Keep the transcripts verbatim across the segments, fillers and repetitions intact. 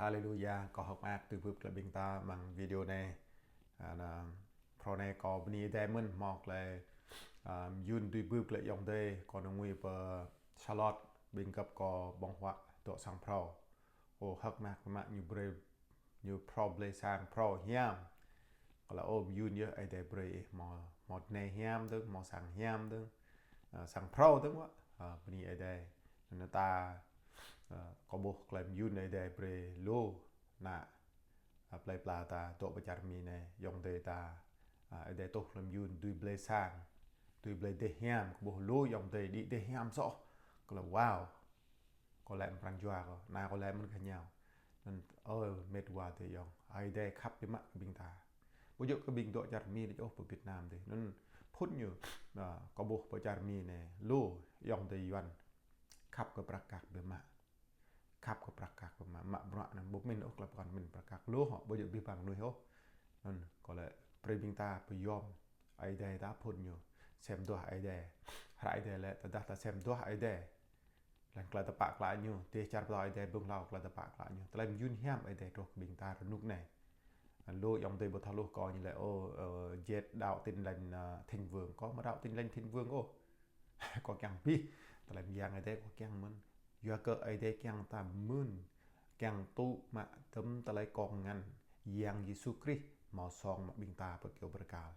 Haleluya, kâo hơ̆k mơak dưi bưp glaĭ ƀing ta amăng video anai. Anŭn, phrâo anai kâo bơni Ơi Adai mơ̆n hmâo glaĭ, a, mơyŭn dưi bưp glaĭ ayŏng adơi, kâo nao ngui pơ Charlotte, ƀing găp kâo ƀơ̆ng huă dŏ sang phrâo. Ơ, hơ̆k mơak mă ñu brơi, ñu phrâo blơi sang phrâo hiam. Kâo laĭ ơ mơyŭn yơh Ơi Adai brơi ih hmâo, hmâo anai hiam dơ̆ng, hmâo sang hiam dơ̆ng, a, sang phrâo dơ̆ng wă. A, bơni Ơi Adai. Anŭn ta, a, kâo ƀuh glaĭ mơyŭn Ơi Adai brơi lu ană, a, plơi pla ta dŏ pơ čar Mi anai, ayŏng adơi ta, a, Ơi Adai tuh glaĭ mơyŭn dưi blơi sang, dưi blơi dêh hiam, kâo ƀuh lu ayŏng adơi đĭ dêh hiam soh. Kâo laĭ wow. Kâo laĭ mơ̆ng pran jua kâo, anai kâo laĭ mơ̆ng gah ñu. Anŭn, ơ, met wa adơi ayŏng, Ơi Adai khăp biă mă kơ ƀing ta. Ƀu djơ̆ kơ ƀing dŏ čar Mi đôč ôh pơ Việt Nam adih. Anŭn phŭn ñu, a, kâo ƀuh pơ čar Mi anai, lu ayŏng adơi Yuan khăp kơ prăk kăk biă mă. Khăp kơ prăk kăk biă mă, mă bruă anŭn ƀu pơmĭn ôh, tơlơi pơkŏn pơmĭn prăk kăk lu hŏ, ƀu djơ̆ abih bang mơnuih ôh. Anŭn, kâo laĭ brơi ƀing ta pơyom Ơi Adai ta phŭn ñu, sem duah Ơi Adai. Hră Ơi Adai laĭ tơdah ta sem duah Ơi Adai, laih anŭn tơlơi tơpă klă ñu, dêh čar pơtao Ơi Adai ƀơ̆ng hlâo tơlơi tơpă klă ñu. Tơlơi mơyŭn hiam Ơi Adai truh kơ ƀing ta rơnŭk anai. Lu ayŏng adơi ƀu thâo hluh kâo ñu laĭ, ơ, ơ, jet đaŏ Tin Lành, a, Thịnh Vượng. Kâo ƀu đaŏ Tin Lành Thịnh Vượng ôh. Kâo kiăng abih tơlơi mơyang Ơi Adai kâo kiăng mơ̆n. Yua kơ Ơi Adai kiăng ta mưn, kiăng tŭ mă tơm tơlơi kông ngăn Yang Yêsu Krist hmâo song mă ƀing ta pơ kơyâo bơrkal.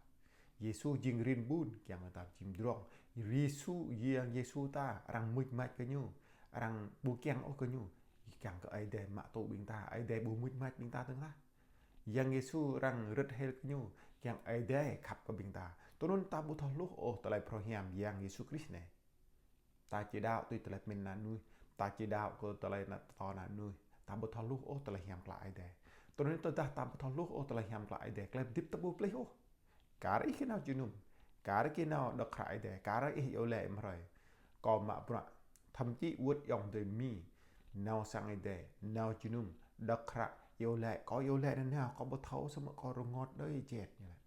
Yêsu jing rin ƀun, kiăng ta jing pơdrŏng. Yêsu, Yang Yêsu ta, arăng mưč mač kơ ñu, arăng ƀu kiăng ôh kơ ñu. Kiăng kơ Ơi Adai mă tŭ ƀing ta, Ơi Adai ƀu mưč mač ƀing ta dơ̆ng tah. Yang Yêsu arăng rơ̆t hil kơ ñu, kiăng Ơi Adai khăp kơ ƀing ta. Tui anŭn ta ƀu thâo hluh ôh tơlơi phrâo hiam Yang Yêsu Krist anai. Ta či đaŏ tui tơlơi pơmĭn ană mơnuih, ta či đaŏ kơ tơlơi ană tơtô ană mơnuih, ta ƀu thâo hluh ôh tơlơi hiam klă Ơi Adai. Tui anŭn tơdah ta ƀu thâo hluh ôh tơlơi hiam klă Ơi Adai, tơlơi hơdip ta ƀu pơplih ôh. Kar ih kơ nao jơnum, kar ih kơ nao đŏk hră Ơi Adai, kar ih iâu laĭ mơ̆ng hrơi. Kâo mă bruă, thậm chí wơ̆t ayŏng adơi Mi nao sang Ơi Adai, nao jơnum, đŏk hră, iâu laĭ, kâo iâu laĭ nanao, kâo ƀu thâo samơ̆ kâo rơngot đơi jet ñu laĭ.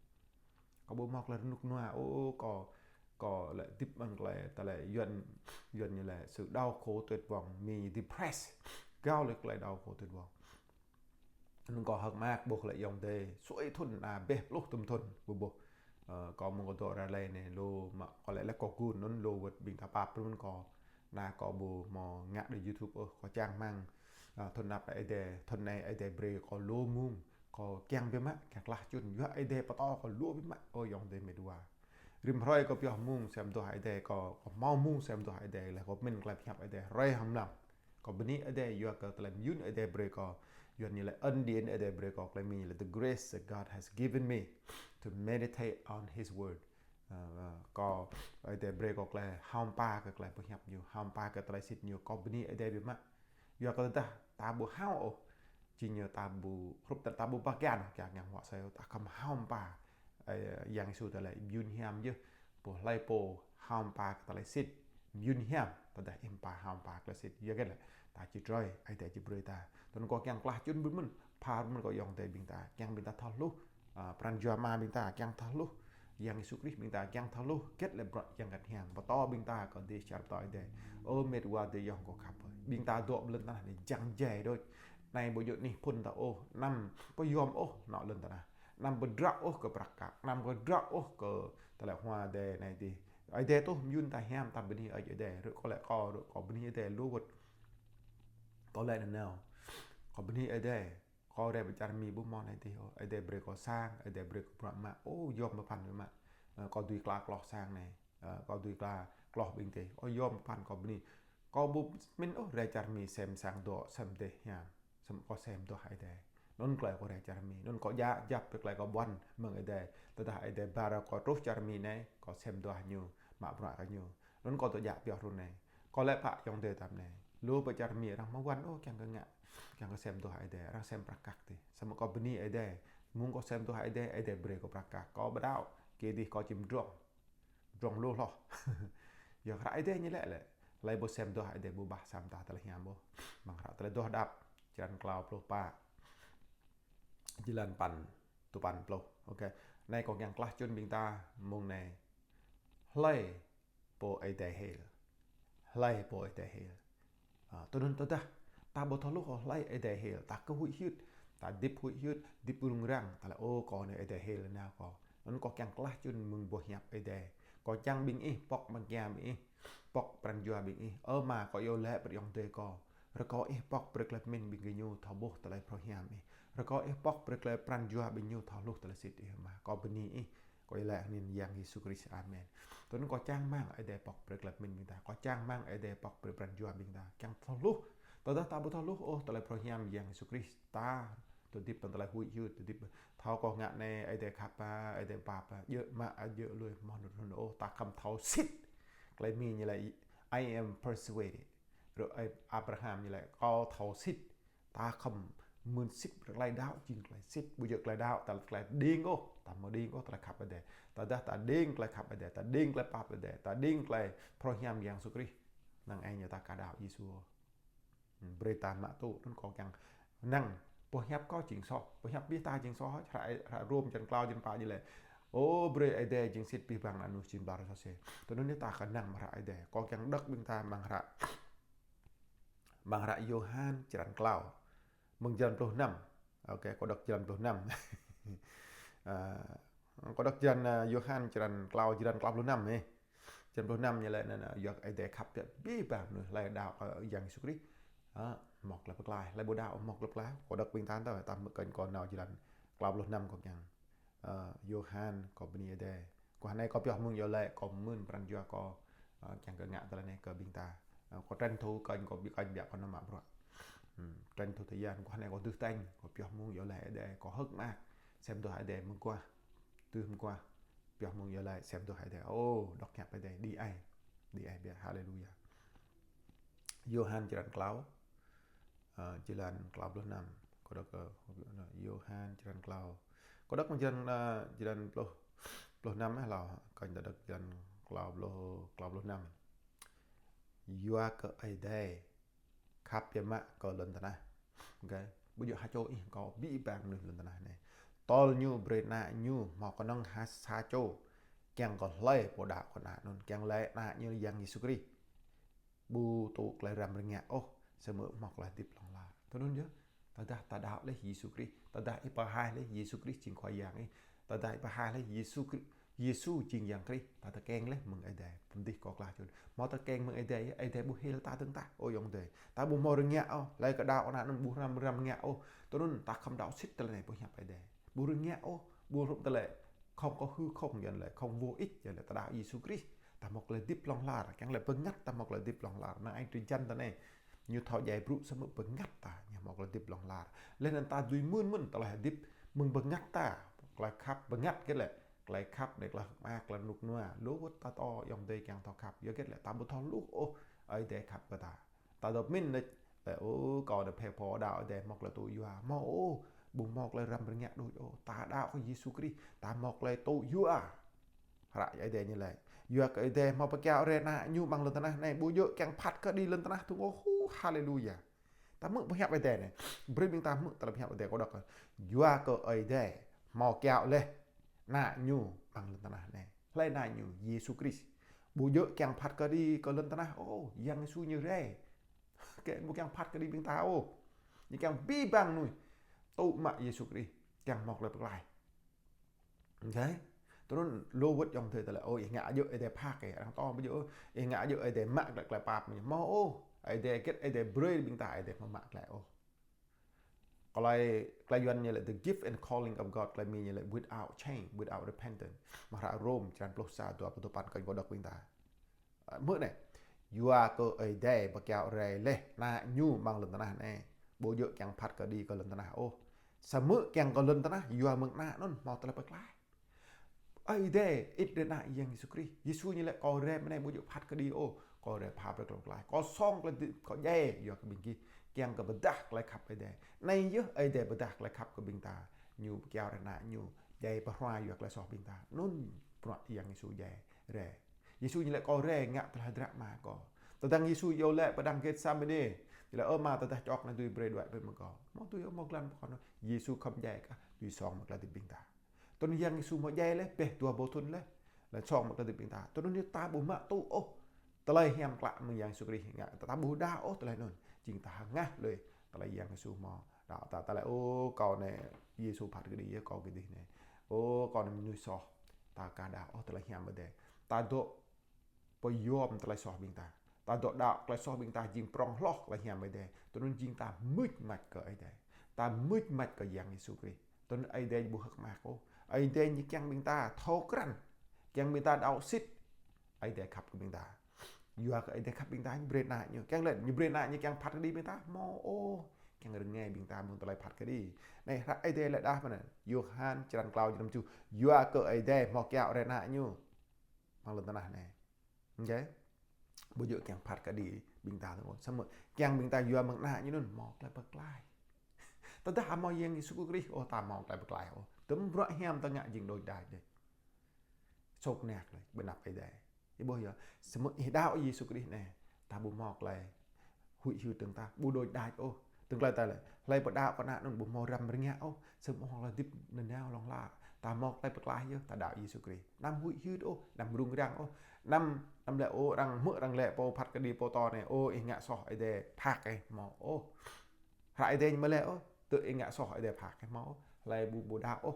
Kâo ƀu hmâo tơlơi rơnŭk rơnua, ô, kâo, kâo laĭ hơdip amăng tơlơi, tơlơi Yuan, Yuan ñu laĭ sự đau khổ tuyệt vọng, Mi depressed. Gao laĭ tơlơi đau khổ tuyệt vọng. Anŭn kâo hơ̆k mơak ƀuh laĭ ayŏng adơi, sui thŭn anai ƀĕ pluh tơm thŭn, ƀu ƀuh. Ơ, kâo mơ̆ng kâo dŏ Raleigh anai, lu mă kâo laĭ laih kâo gun, anŭn lu wơ̆t ƀing ta pap mơ̆n kâo. Anai kâo ƀu hmâo ngă đơi YouTube ôh, kâo čang rơmang, a, thŭn anăp Ơi Adai, thŭn anai Ơi Adai brơi kâo lu mông, kâo kiăng biă mă, kiăng klah čun, yua Ơi Adai pơtô kâo lu biă mă, ơ ayŏng adơi met wa. Rĭm hrơi kâo pioh mông sem duah Ơi Adai, kâo, kâo hmâo mông sem duah Ơi Adai, laih kâo pơmĭn tơlơi pơhiăp Ơi Adai hrơi hrŏm mlam. Kâo bơni Ơi Adai yua kơ tơlơi mơyŭn Ơi Adai brơi kâo, Yuan ñu laĭ ân điển Ơi Adai brơi kâo, tơlơi Mi ñu laĭ the grace that God has given me to meditate on His word. Ơ, ơ, kâo, Ơi Adai brơi kâo tơlơi hao mơpa kơ tơlơi pơhiăp ñu, hao mơpa kơ tơlơi sĭt ñu, kâo bơni Ơi Adai biă mă. Yua kơ tơdah ta ƀu hao ôh, jing ñu ta ƀu hrup ta, ta ƀu ba kian, kiăng ngă huă asơi, ta khŏm hao mơpa. Ơ, Yang Yêsu ta laĭ mơyŭn hiam yơh, pô hlơi pô hao mơpa kơ tơlơi sĭt, mơyŭn hiam, tơdah ih mơpa hao mơpa kơ tơlơi sĭt. Yua kơ laĭ, ta či trơi, Ơi Adai či brơi ta. Tui anŭn kâo kiăng klah čun ƀun mơ̆n, pha mơ̆n kơ ayŏng adơi ƀing ta, kiăng ƀing ta thâo hluh, a, pran jua Ama ƀing ta, kiăng thâo hluh Yang Yêsu Krist ƀing ta, kiăng thâo hluh hơget lĕ bruă Yang Bơngăt Hiam pơtô ƀing ta kơ dêh čar pơtao Ơi Adai. Ơ met wa adơi ayŏng kâo khăp ơi. Ƀing ta dŏ ƀơi lŏn tơnah anai jăng jai đôč. Anai ƀu djơ̆ anih phŭn ta ôh, anăm pơyom ôh anŏ lŏn tơnah. Anăm pơdră ôh kơ prăk kăk, anăm pơdră ôh kơ tơlơi hua adai anai adih. Ơi Adai tuh mơyŭn ta hiam, ta bơni Ơi Adai. Rơ̆ kâo laĭ kâo, rơ̆ kâo bơni Ơi Adai lu wơ̆t. Kâo laĭ nanao, kâo bơni Ơi Adai. Kâo rai pơ čar Mi ƀu hmâo anai adih ôh. Ơi Adai brơi kâo sang, Ơi Adai brơi kâo bruă mă. Ô, yom pơphan biă mă. Ơ, kâo dưi kla kloh sang anai. Ơ, kâo dưi kla kloh ƀing adih. Ô, yom pơphan kâo bơni. Kâo ƀu pơmĭn ôh rai čar Mi sem sang dŏ, sem dêh hiam. Sem kâo sem duah Ơi Adai. Anŭn tơlơi kâo rai čar Mi. Anŭn kâo djă kjăp tơlơi kâo ƀuăn mơ̆ng Ơi Adai. Tơdah Ơi Adai ba rơkâo truh čar Mi anai, kâo sem duah ñu, mă bruă kơ ñu. Anŭn kâo dŏ djă pioh run anai. Kâo laĭ pă ayŏng adơi tơm anai. Lu pơ čar Mi arăng hmâo ƀuăn ôh kiăng kơ ngă, kiăng kơ sem duah Ơi Adai, arăng sem prăk kăk adih. Samơ̆ kâo bơni Ơi Adai. Mơ̆ng kâo sem duah Ơi Adai, Ơi Adai brơi kâo prăk kăk. Kâo ƀu đaŏ, kơ adih kâo či pơdrŏng. Pơdrŏng lu hloh. Yua kơ hră Ơi Adai ñu laĭ lĕ. Hlơi pô sem duah Ơi Adai ƀu bah sa mơta tơlơi hiam ôh. Amăng hră Tơlơi Adoh Đăp, črăn klâo pluh pă, jơlan păn, tơpăn pluh. Ôkê. Anai kâo kiăng klah čun ƀing ta mơ̆ng anai. Hlơi pô Ơi Adai hil. Hlơi pô Ơi Adai hil. A, tui anŭn tơdah Ta ƀu thâo hluh ôh hlơi Ơi Adai hil, ta kơ huĭ hyưt, ta hơdip huĭ hyưt, hơdip rŭng răng, ta laĭ, ơ, kâo anai Ơi Adai hil nanao kâo. Anŭn kâo kiăng klah čun mơ̆ng boh hiăp Ơi Adai. Kâo čang ƀing ih, pŏk amăng ia ƀing ih, pŏk pran jua ƀing ih. Ơ Ama, kâo iâu laĭ brơi ayŏng adơi kâo. Rơkâo ih pŏk brơi tơlơi pơmĭn ƀing gơñu thâo ƀuh tơlơi phrâo hiam ih. Rơkâo ih pŏk brơi tơlơi pran jua ƀing ñu thâo hluh tơlơi sĭt ih Ama. Kâo bơni ih. Kâo iâu laĭ hăng anăn Yang Yêsu Krist. Amen. Tui anŭn kâo čang rơmang Ơi Adai pŏk brơi tơlơi pơmĭn ƀing ta. Kâo čang rơmang Ơi Adai pŏk brơi pran jua ƀing ta. Kiăng thâo hluh. Tơdah ta ƀu thâo hluh ôh tơlơi phrâo hiam Yang Yêsu Krist, ta tơdip ƀơi tơlơi huĭ hyưt, tơdip thâo kâo ngă anai, Ơi Adai khăp, Ơi Adai pap, djơ̆ mă, djơ̆ lui, mơ̆n run ôh, ta khŏm thâo sĭt. Tơlơi Mi ñu laĭ, "I am persuaded." Rơ Abraham ñu laĭ, "Kâo thâo sĭt." Ta khŏm mưn sĭt, tơlơi đaŏ jing tơlơi sĭt. Ƀu djơ̆ tơlơi đaŏ, ta tơlơi đing ôh, ta mơ̆ đing ôh tơlơi khăp Ơi Adai. Tơdah ta đing tơlơi khăp Ơi Adai, ta đing tơlơi pap Ơi Adai, ta đing tơlơi phrâo hiam Yang Yêsu Krist, năng ai ñu ta ka đaŏ Yêsu. Brơi ta mă tŭ, anŭn kâo kiăng năng, boh hiăp kâo jing soh, boh hiăp ƀing ta jing soh, hră, hră Rôm črăn klâo, črăn pă ñu laĭ, ơ, brơi Ơi Adai jing sĭt abih bang anŭn jing ƀlŏr soh sĭt. Tui anŭn ta kơnang mă hră Ơi Adai. Kâo kiăng đŏk ƀing ta mơ̆ng hră, mơ̆ng hră Yôhan črăn klâo, mơ̆ng črăn pluh năm. Ôkê, kâo đŏk črăn pluh năm. Ơ, kâo đŏk črăn, ơ, Yôhan črăn klâo, črăn klâo pluh năm ih. Črăn pluh năm ñu laĭ anŭn, ơ, yua kơ Ơi Adai khăp biă abih bang mơnuih, hlơi đaŏ kơ Yang Yêsu Krist, ơ, hmâo tơlơi pơklaih. Hlơi ƀu đaŏ hmâo tơlơi pơklaih. Kâo đŏk ƀing ta tơ, ta mơ̆ kơnh kâo nao črăn klâo pluh năm kâo kiăng. Ơ, Yôhan, kâo bơni Ơi Adai. Kâo anai kâo pioh mơ̆ng iâu laĭ, kâo mưn pran jua kâo, ơ, kiăng kơ ngă tơlơi anai kơ ƀing ta. Ơ, kâo tranh thủ kơnh kâo ƀu kơnh biă kâo nao mă bruă. Hm, tranh thủ thời gian, kâo anai kâo dưi tañ, kâo pioh mơ̆ng iâu laĭ Ơi Adai, kâo hơ̆k mơak, sem duah Ơi Adai mơguah, dưi mơguah, pioh mơ̆ng iâu laĭ, sem duah Ơi Adai. Ô, đŏk hiăp Ơi Adai, đĭ ai, đĭ ai biă, haleluya. Yôhan črăn klâo, ơ, črăn klâo pluh năm. Kâo đŏk, ơ, Yôhan črăn klâo. Kâo đŏk mơ̆ng črăn, ơ, črăn pluh, pluh năm ih hlâo. Kơnh ta đŏk črăn klâo pluh, klâo pluh năm. Yua kơ Ơi Adai khăp biă mă kơ lŏn tơnah. Ôkê. Ƀu djơ̆ ha čô ih kâo, abih bang mơnuih lŏn tơnah anai. Tơl ñu brơi Ană ñu hmâo kơnơ̆ng ha sa čô. Kiăng kơ hlơi pô đaŏ kơ Ană anŭn, kiăng laĭ Ană ñu Yang Yêsu Krist, ƀu tŭ tơlơi răm rơngiă ôh, samơ̆ hmâo tơlơi hơdip hlŏng lar. Tui anŭn yơh, tơdah ta đaŏ laih Yêsu Krist, tơdah ih pơhaih laih Yêsu Krist jing Khua Yang ih, tơdah ih pơhaih laih Yêsu Kri-, Yêsu jing Yang Krist, ta tơkeng laih mơ̆ng Ơi Adai. Pơdih kâo klah čun. Hmâo tơkeng mơ̆ng Ơi Adai, Ơi Adai ƀu hil ta dơ̆ng tah, ơ ayŏng adơi. Ta ƀu hmâo rơngiă ôh, hlơi kơ đaŏ Ană anŭn ƀu răm, răm rơngiă ôh. Tui anŭn ta khŏm đaŏ sĭt tơlơi anai, boh hiăp Ơi Adai. Ƀu rơngiă ôh, ƀu hrup tơlơi không có hư không, yua anŭn lĕ không vô ích, yua anŭn lĕ ta đaŏ Yêsu Krist, ta hmâo tơlơi hơdip hlŏng lar, kiăng laĭ bơngăt ta hmâo tơlơi hơdip hlŏng lar. Năng ai drơi jăn ta anai, ñu thâo djai brŭ samơ̆ bơngăt ta, ñu hmâo tơlơi hơdip hlŏng lar. Laih anŭn ta dưi mưn mơ̆n tơlơi hơdip mơ̆ng bơngăt ta, tơlơi khăp bơngăt hơget lĕ, tơlơi khăp, tơlơi hơ̆k mơak, tơlơi rơnŭk rơnua, lu wơ̆t ta tơ ayŏng adơi kiăng thâo khăp, yua hơget lĕ ta ƀu thâo hluh ôh Ơi Adai khăp kơ ta. Ta dŏ pơmĭn laĭ, laĭ, ơ, kâo anai phê pho đaŏ Ơi Adai hmâo tơlơi tŭ yua. Hmâo ôh, ƀu hmâo tơlơi răm rơngiă đôč ôh. Ta đaŏ kơ Yêsu Krist, ta hmâo tơlơi tŭ yua. Hră Ơi Adai ñu laĭ, yua kơ Ơi Adai hmâo pơkiaŏ rai Ană ñu amăng lŏn tơnah anai, ƀu djơ̆ kiăng phat kơđi lơn tơnah tŭ ôh. Hu, haleluya. Ta hmư̆ boh hiăp Ơi Adai anai. Brơi ƀing ta hmư̆ tơlơi hiăp Ơi Adai kâo đŏk. Yua kơ Ơi Adai hmâo kiaŏ laih Ană ñu amăng lŏn tơnah anai. Hlơi Ană ñu? Yêsu Krist. Ƀu djơ̆ kiăng phat kơđi kơ lŏn tơnah ôh, Yang Yêsu ñu rai. Kơ ƀu kiăng phat kơđi ƀing ta ôh. Ñu kiăng abih bang mơnuih tŭ mă Yêsu Krist, kiăng hmâo tơlơi pơklaih. Ôkê. Tui anŭn lu wơ̆t ayŏng adơi ta laĭ, ơ, ih ngă djơ̆ Ơi Adai phat kơ, arăng tŏ ƀu djơ̆, ih ngă djơ̆ Ơi Adai mă tơlơi, tơlơi pap mơ̆n. Hmâo ôh, Ơi Adai hơget Ơi Adai brơi ƀing ta, Ơi Adai hmâo mă tơlơi ôh. Tơlơi, tơlơi Yuan ñu laĭ the gift and calling of God, tơlơi Mi ñu laĭ without change, without repentance. Mơ̆ng hră Rôm, črăn pluh sa, dua pluh duapăn, kơnh kâo đŏk ƀing ta. Ơ, hmư̆ anai. Yua kơ Ơi Adai pơkiaŏ rai laih Ană ñu amăng lŏn tơnah anai, ƀu djơ̆ kiăng phat kơđi kơ lŏn tơnah ôh. Samơ̆ kiăng kơ lŏn tơnah yua mơ̆ng Ană anŭn hmâo tơlơi pơklaih. Ơi Adai ĭt rai Ană Yang Yêsu Krist. Yêsu ñu laĭ, kâo rai mơ̆ng anai ƀu djơ̆ phat kơđi ôh. Kâo rai pha brơi tơlơi pơklaih. Kâo song tơlơi hơdip, kâo djai yua kơ ƀing gih. Kiăng kơ pơdah tơlơi khăp Ơi Adai. Anai yơh Ơi Adai pơdah tơlơi khăp kơ ƀing ta. Ñu pơkiaŏ rai Ană ñu, djai pơhrua yua tơlơi soh ƀing ta. Anŭn bruă Yang Yêsu djai rai. Yêsu ñu laĭ, kâo rai ngă tơlơi hơdră Ama kâo. Tơdang Yêsu iâu laĭ pơ đang Getsemane, ñu laĭ, ơ Ama, tơdah čŏk anai dưi brơi đuaĭ pơ mơ̆ng kâo. Hmâo dưi hmâo glan pơkŏn. Yêsu khŏm djai kah dưi song mă tơlơi hơdip ƀing ta. Tui anŭn Yang Yêsu hmâo djai laih, ƀĕ dua rơbâo thŭn laih, laih song mă tơlơi hơdip ƀing ta. Tui anŭn yơh ta ƀu mă tŭ ôh tơlơi hiam klă mơ̆ng Yang Yêsu Krist ngă, ta ƀu đaŏ ôh tơlơi anŭn. Jing ta hơngah lui tơlơi Yang Yêsu hmâo đaŏ ta, ta laĭ: Ơ, kâo anai Yêsu phat kơđi yơh kâo kơdih anai. Ơ, kâo anai mơnuih soh. Ta aka đaŏ ôh tơlơi hiam Ơi Adai. Ta dŏ pơyom tơlơi soh ƀing ta. Ta dŏ đaŏ tơlơi soh ƀing ta jing prŏng hloh tơlơi hiam Ơi Adai. Tui anŭn jing ta mưč mač kơ Ơi Adai. Ta mưč mač kơ Yang Yêsu Krist. Tui anŭn Ơi Adai ƀu hơ̆k mơak ôh. Ơi Adai ñu kiăng ƀing ta thâo krăn. Kiăng ƀing ta đaŏ sĭt. Ơi Adai khăp kơ ƀing ta. Yua kơ Ơi Adai khăp ƀing ta, ñu brơi Ană ñu. Kiăng lĕ, ñu brơi Ană ñu kiăng phat kơđi ƀing ta? Hmâo ôh. Kiăng rơngai ƀing ta mơ̆ng tơlơi phat kơđi. Anai, hră Ơi Adai laĭ đah mơ̆n. Yôhan črăn klâo jơlan tơjuh. Yua kơ Ơi Adai hmâo kiaŏ rai Ană ñu amăng lŏn tơnah anai. Ôkê. Ƀu djơ̆ kiăng phat kơđi ƀing ta tơ̆ng ôh. Samơ̆ kiăng ƀing ta yua mơ̆ng Ană ñu anŭn hmâo tơlơi pơklaih. Tơdah ƀu hmâo Yang Yêsu Krist, ôh, ta hmâo tơlơi pơklaih ôh. Tơm bruă hiam ta ngă jing đôč đač đôč. Sôk năk lĕ, ƀơi anăp Ơi Adai. Ih ƀuh yơh, samơ̆ ih đaŏ Yêsu Krist anai, ta ƀu hmâo tơlơi huĭ hyưt tơ̆ng ta, ƀu đôč đač ôh. Tơ̆ng tơlơi ta lĕ, hlơi pô đaŏ kơ Ană anŭn ƀu hmâo răm rơngiă ôh, samơ̆ hmâo tơlơi hơdip nanao hlŏng lar. Ta hmâo tơlơi pơklaih yơh, ta đaŏ Yêsu Krist. Anăm huĭ hyưt ôh, anăm rŭng răng ôh, anăm, anăm lĕ ôh, arăng hmư̆ arăng laĭ pô phat kơđi pô tô anai, ôh, ih ngă soh Ơi Adai phat ih, hmâo ôh. Hră Ơi Adai ñu mơ̆ laĭ ôh, tơ ih ngă soh Ơi Adai phat ih, hmâo ôh. Hlơi ƀu, ƀu đaŏ ôh,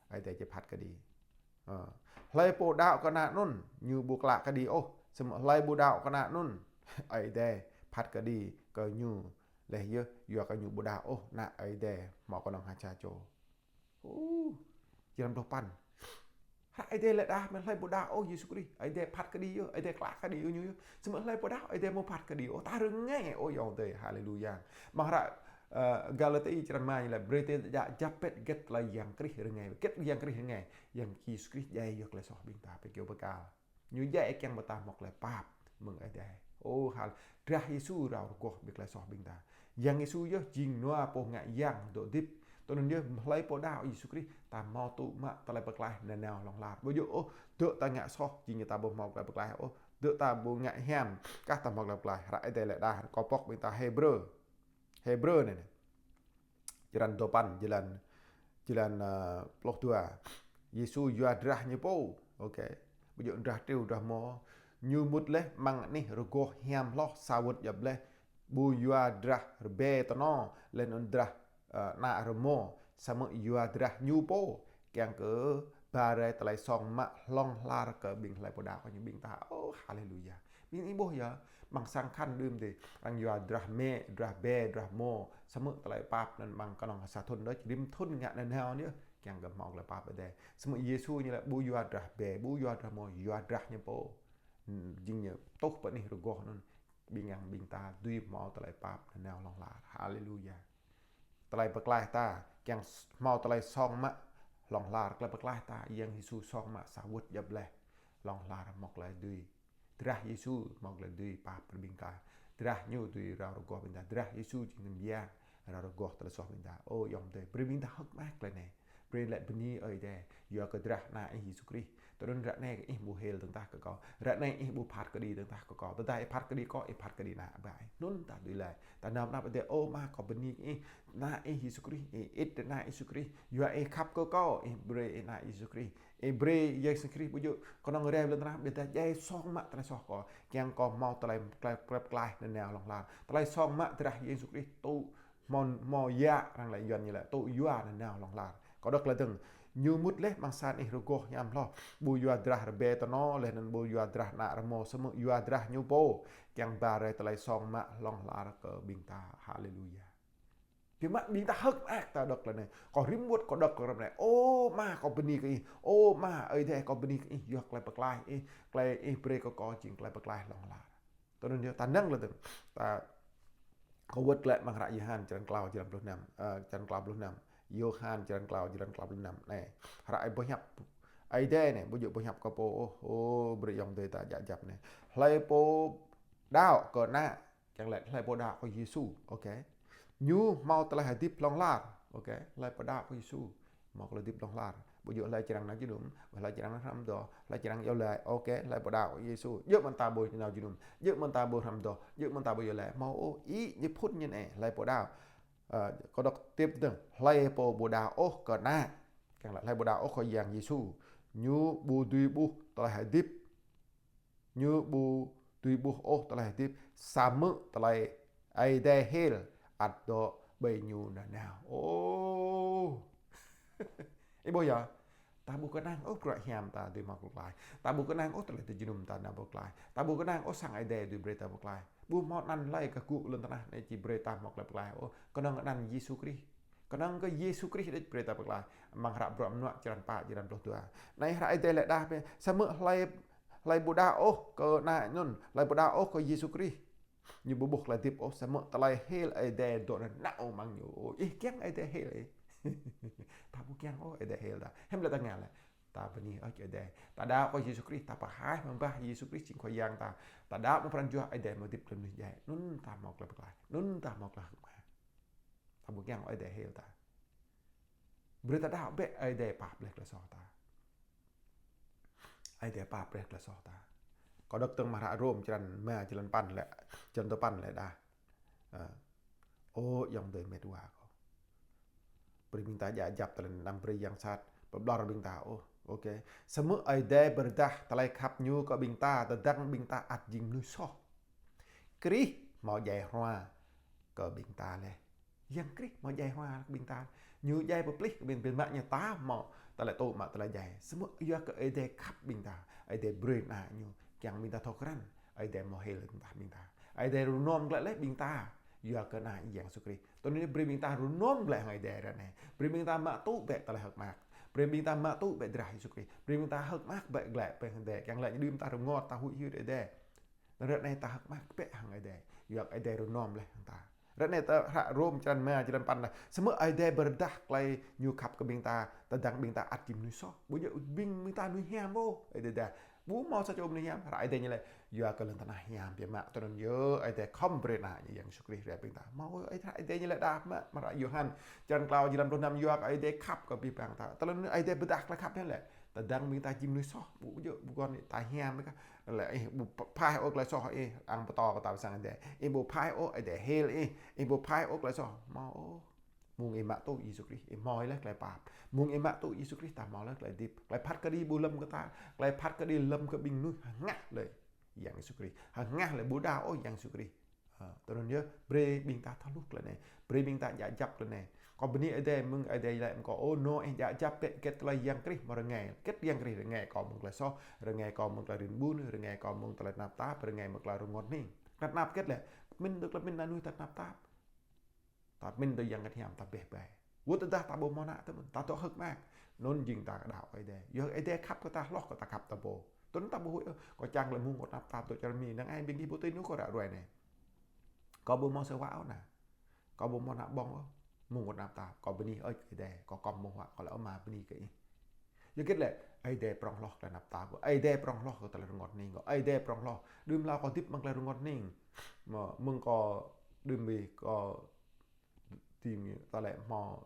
Ơi Adai či phat kơđi. Ơ. Hlơi pô đaŏ kơ Ană anŭn, ñu ƀu klă kơđi ôh. Samơ̆ hlơi ƀu đaŏ kơ Ană anŭn, Ơi Adai phat kơđi kơ ñu laih yơh, yua kơ ñu ƀu đaŏ ôh Ană Ơi Adai hmâo kơnơ̆ng ha sa čô. Ơ, jơlan pluh păn. Hră Ơi Adai laĭ đah mơ̆n, hlơi ƀu đaŏ ôh Yêsu Krist, Ơi Adai phat kơđi yơh, Ơi Adai klă kơđi yơh ñu yơh. Samơ̆ hlơi pô đaŏ, Ơi Adai hmâo phat kơđi ôh, ta rơngai ôh ayŏng adơi. Haleluya. Amăng hră, ơ, Galati črăn rơma ñu laĭ: Brơi ta djă̱ jăp pĕt hơget tơlơi Yang Krist rơngai. Hơget Yang Krist rơngai? Yang Yêsu Krist djai yơh tơlơi soh ƀing ta, pơkiaŏ pơkal. Ñu djai kiăng ƀing ta hmâo tơlơi pap mơ̆ng Ơi Adai. Ơ, hal-, drah Yêsu rao rơgoh brơi tơlơi soh ƀing ta. Yang Yêsu yơh jing nua pô ngă yang dŏ hơdip. Tui anŭn yơh hlơi pô đaŏ Yêsu Krist, ta hmâo tŭ mă tơlơi pơklaih nanao hlŏng lar. Ƀu djơ̆ ôh, dŏ ta ngă soh, jing ñu ta ƀu hmâo tơlơi pơklaih ôh. Dŏ ta ƀu ngă hiam, kah ta hmâo tơlơi pơklaih. Hră Ơi Adai laĭ đah, kâo pŏk ƀing ta Hêbrơ. Hêbrơ anai anai. Črăn duapăn, jơlan, jơlan, ơ, pluh dua. Yêsu yua drah ñu pô. Ôkê. Ƀu djơ̆ drah triu, drah rơmô. Ñu mŭt laih amăng anih rơgoh hiam hloh, sa wơ̆t djŏp laih. Ƀu yua drah rơbê tơno, laih anŭn drah, ơ, ană rơmô. Samơ̆ yua drah ñu pô. Kiăng kơ ba rai tơlơi song mă hlŏng lar kơ ƀing hlơi pô đaŏ kơ ñu ƀing ta. Ơ, haleluya. Ƀing ih ƀuh yơh, amăng sang khăn đưm dih, arăng yua drah mĕ, drah bê, drah rơmô, samơ̆ tơlơi pap anŭn amăng kơnơ̆ng sa thŭn đôč, rĭm thŭn ngă nanao yơh, kiăng kơ hmâo tơlơi pap Ơi Adai. Samơ̆ Yêsu ñu laĭ ƀu yua drah bê, ƀu yua drah rơmô, yua drah ñu pô. Jing ñu tuh pơ anih rơgoh anŭn, ƀing yang ƀing ta dưi hmâo tơlơi pap nanao hlŏng lar. Haleluya. Tơlơi pơklaih ta, kiăng s-, hmâo tơlơi song mă hlŏng lar, tơlơi pơklaih ta, Yang Yêsu song mă sa wơ̆t djŏp laih. Hlŏng lar hmâo tơlơi dưi. Drah Yêsu hmâo tơlơi dưi pap brơi ƀing ta. Drah ñu dưi rao rơgoh ƀing ta. Drah Yêsu jing tơm yang rao rơgoh tơlơi soh ƀing ta. Ơ ayŏng adơi, brơi ƀing ta hơ̆k mơak tơlơi anai. Brơi lĕ bơni Ơi Adai. Yua kơ drah Ană ih Yêsu Krist. Tui anŭn ră anai ih ƀu hil dơ̆ng tah kơ kâo. Ră anai ih ƀu phat kơđi dơ̆ng tah kơ kâo. Tơdah ih phat kơđi kâo, ih phat kơđi Ană Bă ih. Anŭn ta dưi laĭ. Ta nao pơanăp Ơi Adai, ơ Ama, kâo bơni kơ ih. Ană ih Yêsu Krist, ih ĭt Ană Yêsu Krist. Yua ih khăp kơ kâo, ih brơi ih Ană Yêsu Krist. Ih brơi Yêsu Krist ƀu djơ̆ kơnơ̆ng rai lŏn tơnah, ƀiădah djai song mă tơlơi soh kâo. Kiăng kâo hmâo tơlơi, tơlơi pơklaih nanao hlŏng lar. Tơlơi song mă drah Yêsu Krist tŭ hmâo, hmâo yă, arăng laĭ Yuan ñu laĭ tŭ yua nanao hlŏng lar. Kâo đŏk laih dơ̆ng, ñu mŭt laih amăng sa anih rơgoh hiam hloh. Ƀu yua drah rơbê tơno, laih anŭn ƀu yua drah ană rơmô, samơ̆ yua drah ñu pô. Kiăng ba rai tơlơi song mă hlŏng lar kơ ƀing ta. Haleluya. Biă mă ƀing ta hơ̆k mơak ta đŏk tơlơi anai. Kâo rĭm wơ̆t kâo đŏk tơlơi anai. Ơ Ama, kâo bơni kơ ih. Ơ Ama, Ơi Adai, kâo bơni kơ ih. Yua tơlơi pơklaih ih, tơlơi ih brơi kơ kâo jing tơlơi pơklaih hlŏng lar. Tui anŭn yơh, ta năng lĕ tơ̆ng. Ta, kâo wơ̆t glaĭ amăng hră Yôhan črăn klâo jơlan pluh năm, ơ, črăn klâo pluh năm. Yôhan črăn klâo jơlan klâo pluh năm. Anai, hră ih boh hiăp Ơi Adai anai, ƀu djơ̆ boh hiăp kâo pô ôh. Ơ, brơi ayŏng adơi ta djă̱ jăp anai. Hlơi pô đaŏ kơ Ană, kiăng laĭ hlơi pô đaŏ kơ Yêsu. Ôkê. Ñu hmâo tơlơi hơdip hlŏng lar. Ôkê. Hlơi pô đaŏ kơ Yêsu hmâo tơlơi hơdip hlŏng lar. Ƀu djơ̆ hlơi čơrang nao jơnum, hlơi čơrang nao hrăm doh, hlơi čơrang iâu laĭ. Ôkê, hlơi pô đaŏ kơ Yêsu. Djơ̆ mơ̆n ta ƀu nao jơnum. Djơ̆ mơ̆n ta ƀu hrăm doh. Djơ̆ mơ̆n ta ƀu iâu laĭ. Hmâo ôh, ih ñu phŭn ñu anai, hlơi pô đaŏ. Ơ, kâo đŏk tiếp dơ̆ng. Hlơi pô ƀu đaŏ ôh kơ Ană. Kiăng laĭ hlơi ƀu đaŏ ôh kơ Yang Yêsu. Ñu ƀu dưi ƀuh tơlơi hơdip. Ñu ƀu dưi ƀuh ôh tơlơi hơdip, samơ̆ tơlơi Ơi Adai hil, ăt dŏ ƀơi ñu nanao. Ô. Ih ƀuh yơh. Ta ƀu kơnang ôh bruă hiam ta dưi hmâo pơklaih. Ta ƀu kơnang ôh tơlơi tơjơnum ta nao pơklaih. Ta ƀu kơnang ôh sang Ơi Adai dưi brơi ta pơklaih. Ƀu hmâo anăn laih kơ gŭ lŏn tơnah anai či brơi ta hmâo tơlơi pơklaih ôh. Kơnơ̆ng anăn Yêsu Krist. Kơnơ̆ng kơ Yêsu Krist đôč brơi ta pơklaih. Amăng hră Bruă Mơnuă črăn pă, črăn pluh dua. Anai hră Ơi Adai laĭ đah pơ, samơ̆ hlơi, hlơi ƀu đaŏ ôh kơ Ană anŭn, hlơi ƀu đaŏ ôh kơ Yêsu Krist, ñu ƀu ƀuh tơlơi hơdip ôh, samơ̆ tơlơi hil Ơi Adai dŏ nanao amăng ñu. Ơ, ih kiăng Ơi Adai hil ih? Ta ƀu kiăng ôh Ơi Adai hil ta. Hiư̆m lĕ ta ngă lĕ? Ta bơni hơơč Ơi Adai. Ta đaŏ kơ Yêsu Krist, ta pơhaih mơ̆ng bah Yêsu Krist jing Khua Yang ta. Ta đaŏ mơ̆ng pran jua Ơi Adai mơ̆ hơdip tơlơi mơnuih djai. Anŭn ta hmâo tơlơi pơklaih. Anŭn ta hmâo tơlơi hơ̆k mơak. Ta ƀu kiăng Ơi Adai hil ta. Brơi ta đaŏ bĕ Ơi Adai pap laih tơlơi soh ta. Ơi Adai pap brơi tơlơi soh ta. Kâo đŏk tơ̆ng amăng hră Rôm črăn rơma, črăn păn lĕ, črăn duapăn lĕ đah. Ơ. Ơ, ayŏng adơi met wa kâo. Brơi ƀing ta djă kjăp tơlơi anăm brơi yang sat pơblŏr ƀing ta ôh. Ôkê. Samơ̆ Ơi Adai pơrơđah tơlơi khăp ñu kơ ƀing ta, tơdang ƀing ta ăt jing mơnuih soh. Krist hmâo djai hrua kơ ƀing ta laih. Yang Krist hmâo djai hrua kơ ƀing ta. Ñu djai pơplih kơ ƀing, ƀing mă ñu ta hmâo tơlơi tŭ mă tơlơi djai. Samơ̆ yua kơ Ơi Adai khăp ƀing ta, Ơi Adai brơi Ană ñu, kiăng ƀing ta thâo krăn, Ơi Adai hmâo hil tơdah ƀing ta. Ơi Adai rơnŭk glaĭ laih ƀing ta, yua kơ Ană Yang Yêsu Krist. Tui anŭn brơi ƀing ta rơnŭk glaĭ hăng Ơi Adai ră anai. Brơi ƀing ta mă tŭ bĕ tơlơi hơ̆k mơak. Brơi ƀing ta mă tŭ bĕ drah Yêsu Krist. Brơi ƀing ta hơ̆k mơak bĕ glaĭ pơ hăng Adai. Kiăng laĭ ñu đưm ta rơngot ta huĭ hyưt Ơi Adai. Ră anai ta hơ̆k mơak bĕ hăng Ơi Adai. Yua kơ Ơi Adai rơnŭk laih hăng ta. Ră anai ta hră Rôm črăn rơma, črăn păn laih. Samơ̆ Ơi Adai pơrơđah tơlơi ñu khăp kơ ƀing ta, tơdang ƀing ta ăt jing mơnuih soh. Ƀu djơ̆ ƀing, ƀing ta mơnuih hiam ôh. Ơi Adai đah. Ƀu hmâo sa čô mơnuih hiam. Hră Ơi Adai ñu laĭ, yua kơ lŏn tơnah hiam biă mă. Tui anŭn yơh, Ơi Adai khŏm brơi Ană ñu Yang Yêsu Krist brơi ƀing ta. Hmâo Ơi Adai, Hră Ơi Adai ñu laĭ đah mă, amăng hră Yôhan črăn klâo, črăn pluh năm, yua kơ Ơi Adai khăp kơ abih bang ta. Tui anŭn Ơi Adai pơrơđah tơlơi khăp ñu laĭ. Tơdang ƀing ta jing mơnuih soh, ƀu djơ̆, ƀu găn ta hiam kah. Lĕ ih ƀu ph-, phaih ôh tơlơi soh ih, arăng pơtô kơ ta pơ sang Ơi Adai. Ih ƀu phaih ôh, Ơi Adai hil ih. Ih ƀu phaih ôh tơlơi soh. Hmâo ôh. Mơ̆ng ih mă tŭ Yêsu Krist, ih hmâo laih tơlơi pap. Mơ̆ng ih mă tŭ Yêsu Krist, ta hmâo laih tơlơi hơdip. Tơlơi phat kơđi ƀu lơ̆m kơ ta. Tơlơi phat kơđi lơ̆m kơ ƀing mơnuih hơngah laih Yang Yêsu Krist. Hơngah laih ƀu đaŏ ôh Yang Yêsu Krist. Ơ, tui anŭn yơh, brơi ƀing ta thâo hluh tơlơi anai. Brơi ƀing ta djă kjăp tơlơi anai. Kâo bơni Ơi Adai mơ̆ng Ơi Adai laĭ mơ̆ng kâo, ơ, nô ih djă kjăp bĕ hơget tơlơi Yang Krist hmâo rơngai. Hơget Yang Krist rơngai kâo mơ̆ng tơlơi soh, rơngai kâo mơ̆ng tơlơi rin ƀun, rơngai kâo mơ̆ng tơlơi tơnap tap, rơngai mơ̆ng tơlơi rơngot hning. Tơnap tap hơget lĕ? Pơmĭn tui tơlơi pơmĭn anŭn tơnap tap. Ta pơmĭn tui Yang Bơngăt Hiam ta bĕ bĕ. Wơ̆t tơdah ta ƀu hmâo ană tơmơ̆n, ta dŏ hơ̆k mơak. Anŭn jing ta kơ đaŏ Ơi Adai. Yua Ơi Adai khăp kơ ta, hloh kơ ta khăp ta pô. Tui anŭn ta ƀu huĭ ôh, kâo čang lĕ mơ̆ng kâo tơnap tap dŏ čar Mi, năng ai ƀing gih ƀu tui anŭn kâo ră ruai anai. Kâo ƀu hmâo sơwă ôh ană. Kâo ƀu hmâo ană ƀơ̆ng ôh. Mơ̆ng kâo tơnap tap, kâo bơni Ơi Adai, kâo kŏm hmâo huă, kâo laĭ Ơ Ama bơni kơ ih. Yua hơget lĕ, Ơi Adai prŏng hloh tơlơi tơnap tap kâo, Ơi Adai prŏng hloh kơ tơlơi rơngot hning kâo, Ơi Adai prŏng hloh. Đưm hlâo kâo hơdip amăng tơlơi rơngot hning. Mơ̆, mơ̆ng kâo đưm bih kâo tơring tơlơi hmâo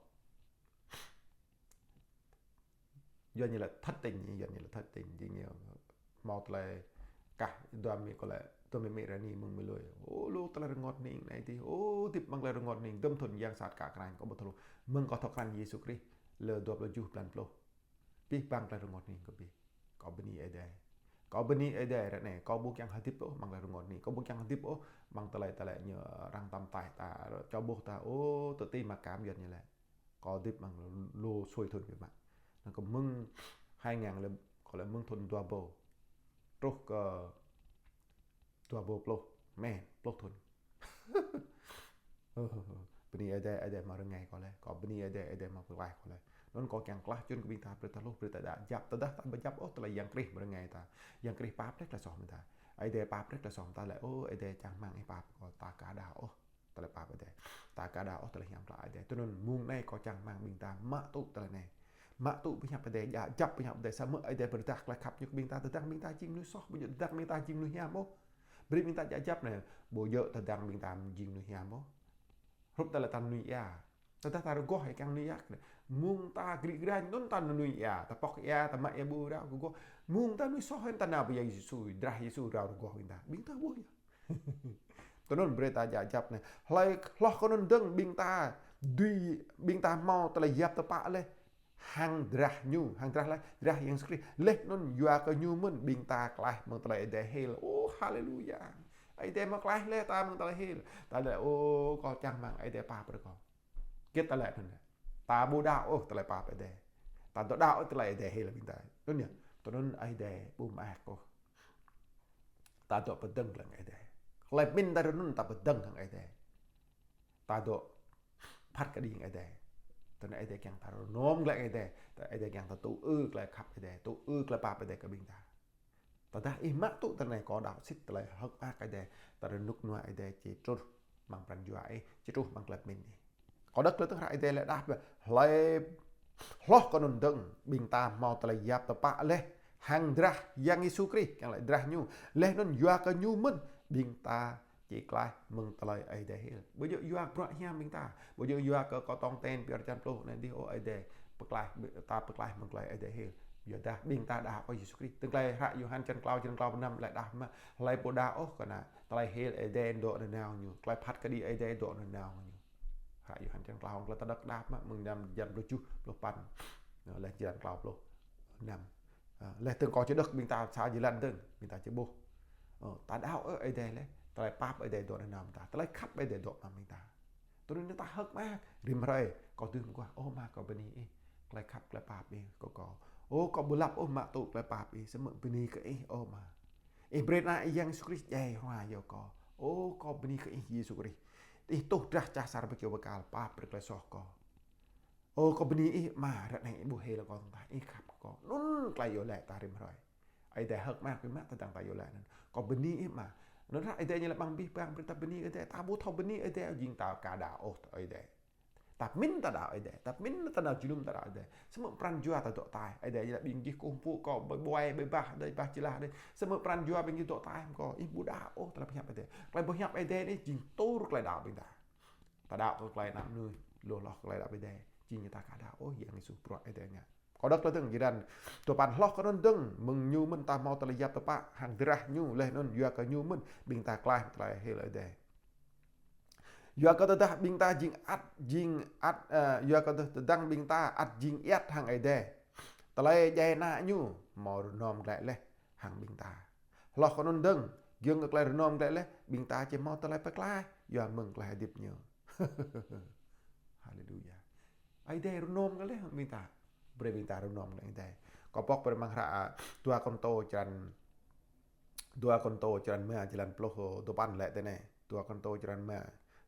Yuan ñu laĭ thất tình, Yuan ñu laĭ thất tình, jing ñu hmâo tơlơi kah dua mĭ kâo laĭ, dua mĭ mĭ ră anai mơ̆ng mơlui. Ơ, lu tơlơi rơngot hning anai adih. Ơ, hơdip amăng tơlơi rơngot hning, dŭm thŭn yang sat kah krăn, kâo ƀu thâo hluh. Mơ̆ng kâo thâo krăn Yêsu Krist, lơ dua pluh tơjuh blan pluh. Abih bang tơlơi rơngot hning kâo abih. Kâo bơni Ơi Adai. Kâo bơni Ơi Adai ră anai, kâo ƀu kiăng hơdip ôh amăng tơlơi rơngot hning. Kâo ƀu kiăng hơdip ôh amăng tơlơi, tơlơi ñu arăng tăm taih ta, čô ƀuh ta, ơ, tự ti mặc cảm Yuan ñu laĭ. Kâo hơdip amăng lu sui thŭn biă mă. Năng kơ mơ̆ng hai ngàn lĕ, kâo laĭ mơ̆ng thŭn dua ƀâo truh kơ dua ƀâo pluh, mơ̆n, pluh thŭn. Bơni Ơi Adai, Ơi Adai hmâo rơngai kâo laih. Kâo bơni Ơi Adai, Ơi Adai hmâo pơklaih kâo laih. Anŭn kâo kiăng klah čun kơ ƀing ta, brơi ta hluh, brơi ta djă kjăp. Tơdah ta ƀu djă ôh tơlơi Yang Krist pơrơngai ta. Yang Krist pap laih tơlơi soh mơ̆ng ta. Ơi Adai pap laih tơlơi soh mơ̆ng ta laih. Ơ, Ơi Adai čang rơmang ih pap kâo, ta aka đaŏ ôh tơlơi pap Ơi Adai. Ta aka đaŏ ôh tơlơi hiam klă Ơi Adai. Tui anŭn mơ̆ng anai kâo čang rơmang ƀing ta mă tŭ tơlơi anai. Mă tŭ pơhiăp Ơi Adai, djă kjăp pơhiăp Ơi Adai, samơ̆ Ơi Adai pơrơđah tơlơi khăp ñu kơ ƀing ta, tơdang ƀing ta jing mơnuih soh, ƀu djơ̆ tơdang ƀing ta jing mơnuih hiam ôh. Brơi ƀing ta djă kjăp anai, ƀu djơ̆ tơdang ƀing ta jing mơnuih hiam ôh. Hrup tơlơi ta nui ia. Tơdah ta rơgoh ia kiăng nui ia. Mơ̆ng ta grik grañ anŭn ta nui ia, ta pŏk ia, ta mă ia ƀu rao rơgoh. Mơ̆ng ta mơnuih soh anŭn ta nao pơ Yang Yêsu, drah Yêsu rao rơgoh ƀing ta. Ƀing ta ƀuh ia. Tui anŭn brơi ta djă kjăp anai. Hlơi hloh kơ anŭn dơ̆ng ƀing ta dưi, ƀing ta hmâo tơlơi yap tơpă laih. Hăng drah ñu, hăng drah laih, drah Yang Yêsu Krist. Laih anŭn yua kơ ñu mơ̆n ƀing ta klaih mơ̆ng tơlơi Ơi Adai hil. Ơ, haleluya. Ơi Adai hmâo klaih laih ta mơ̆ng tơlơi hil. Ta laĭ, ơ, kâo čang rơmang Ơi Adai pap brơi kâo. Hơget ta laĭ anŭn lĕ? Ta ƀu đaŏ ôh tơlơi pap Ơi Adai. Ta dŏ đaŏ ôh tơlơi Ơi Adai hil ƀing ta. Anŭn yơh, tui anŭn Ơi Adai ƀu mơak ôh. Ta dŏ pơdơ̆ng hăng Ơi Adai. Tơlơi pơmĭn ta rơnŭn ta pơdơ̆ng hăng Ơi Adai. Ta dŏ phat kơđi hăng Ơi Adai. Tui anŭn Ơi Adai kiăng ta rơnŭm glaĭ Ơi Adai. Ơi Adai kiăng ta tŭ ư tơlơi khăp Ơi Adai, tŭ ư tơlơi pap Ơi Adai kơ ƀing ta. Tơdah ih mă tŭ tui anai kâo đaŏ sĭt tơlơi hơ̆k mơak Ơi Adai, ta rơnŭk rơnua Ơi Adai či truh amăng pran jua ih, či truh amăng tơlơi pơmĭn ih. Kâo đŏk tơlơi tơngan Ơi Adai laĭ đah bĕ, hlơi hloh kơ anŭn dơ̆ng, ƀing ta hmâo tơlơi yap tơpă laih hăng drah Yang Yêsu Krist, kiăng laĭ drah ñu. Laih anŭn yua kơ ñu mơ̆n, ƀing ta či klaih mơ̆ng tơlơi Ơi Adai hil. Ƀu djơ̆ yua bruă hiam ƀing ta. Ƀu djơ̆ yua kơ kâo tong ten pioh črăn pluh anai dih ôh Ơi Adai pơklaih, ta pơklaih mơ̆ng tơlơi Ơi Adai hil. Yua dah ƀing ta đaŏ kơ Yêsu Krist. Tui anŭn tơlơi hră Yôhan črăn klâo, črăn klâo pluh năm laĭ đah mă, hlơi pô đaŏ ôh kơ ană, tơlơi hil Ơi Adai dŏ nanao ñu. Tơlơi phat kơđi Ơi Adai dŏ nanao ñu. Hră Yôhan črăn klâo, tơlơi ta đŏk đah mă, mơ̆ng năm črăn pluh tơjuh, pluh păn. Laih črăn klâo pluh năm. Ơ, laih dơ̆ng kâo či đŏk ƀing ta sa jơlan dơ̆ng, ƀing ta či ƀuh. Ơ, ta đaŏ ôh Ơi Adai laih, tơlơi pap Ơi Adai dŏ nanao ƀing ta, tơlơi khăp Ơi Adai dŏ nanao ƀing ta. Tui anŭn ta hơ̆k mơak, rĭm hrơi, kâo dưi mơguah, ơ Ama kâo bơni ih, tơlơi khăp, tơlơi pap ih kơ kâo. Ơ, kâo ƀu lăp ôh mă tŭ tơlơi pap ih, samơ̆ bơni kơ ih, ơ Ama. Ih brơi ană ih Yang Yêsu Krist djai hrua yua kâo. Ơ, kâo bơni kơ ih Yêsu Krist. Ih tuh drah čah asar ƀơi kơyâo bơkal, pap brơi tơlơi soh kâo. Ơ, kâo bơni ih Ama, ră anai ih ƀuh hil kâo dơ̆ng tah, ih khăp kơ kâo. Anŭn tơlơi iâu laĭ ta rĭm hrơi. Ơi Adai hơ̆k mơak biă mă tơdang ta iâu laĭ anŭn. Kâo bơni ih Ama. Anŭn hră Ơi Adai ñu laĭ amăng abih bang brơi ta bơni Ơi Adai, ta ƀu thâo bơni Ơi Adai, jing ta ka đaŏ ôh tơ Ơi Adai. Ta pơmĭn ta đaŏ Ơi Adai, ta pơmĭn ta nao jơnum ta đaŏ Ơi Adai. Samơ̆ pran jua ta dŏ ataih. Ơi Adai ñu laĭ ƀing gih kơkuh pơpŭ kâo ƀơi ƀuai, ƀơi bah, ƀơi bah jơlah đơi. Samơ̆ pran jua ƀing gih dŏ ataih mơ̆ng kâo, ih ƀu đaŏ ôh tơlơi pơhiăp Ơi Adai. Tơlơi pơhiăp Ơi Adai anai jing tur tơlơi đaŏ ƀing ta. Ta đaŏ kơ tơlơi ană mơnuih, hloh hloh kơ tơlơi đaŏ Ơi Adai. Jing ñu ta ka đaŏ ôh Yang Yêsu bruă Ơi Adai ngă. Kâo đŏk tơlơi dơ̆ng jơlan dua păn, hloh kơ anŭn dơ̆ng, mơ̆ng ñu mơ̆n ta hmâo tơlơi yap tơpă hăng drah ñu, laih anŭn yua kơ ñu mơ̆n ƀing ta klaih tơlơi hil Ơi Adai. Yua kơ tơdah ƀing ta jing ăt, jing ăt, ơ, yua kơ tơdang ƀing ta ăt jing ayăt hăng Ơi Adai, tơlơi djai ană ñu hmâo rơnŏm glaĭ laih hăng ƀing ta. Hloh kơ anŭn dơ̆ng, giŏng kơ tơlơi rơnŏm glaĭ laih, ƀing ta či hmâo tơlơi pơklaih yua mơ̆ng tơlơi hơdip ñu. Haleluya. Ơi Adai rơnŏm glaĭ laih ƀing ta. Brơi ƀing ta rơnŏm glaĭ Ơi Adai. Kâo pŏk brơi amăng hră, a, dua Kôrintô črăn, dua Kôrintô črăn rơma jơlan pluh dua păn laĭ tui anai. Dua Kôrintô črăn rơma,